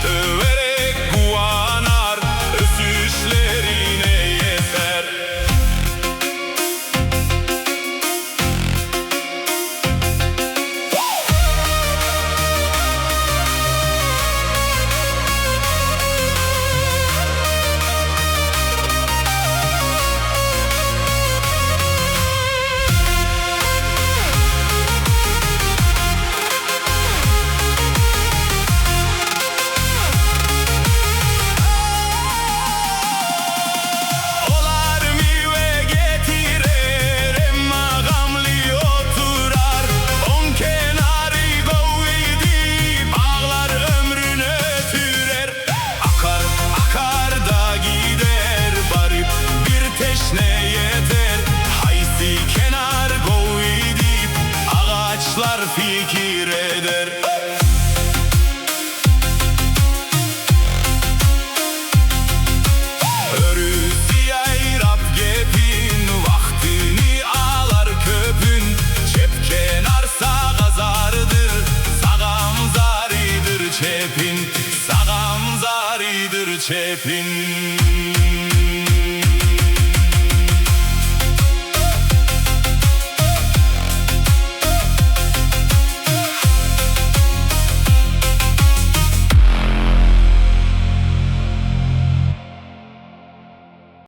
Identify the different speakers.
Speaker 1: Töwerek guwanar, ösüşlerine ýeter. Olar miwe getirer, emma gamly oturar. Oň kenary gowy diýip, aglar ömrün ötürer. Akar, akar-da gider, baryp bir teşne ýeter. Haýsy kenar gowy diýip, agaçlar pikir eder. Örüsi ýaýrap gepin, wagtyny alar köpün. Çep kenar saga zardyr, sagam zarydyr çepin, Sagam zarydyr çepin.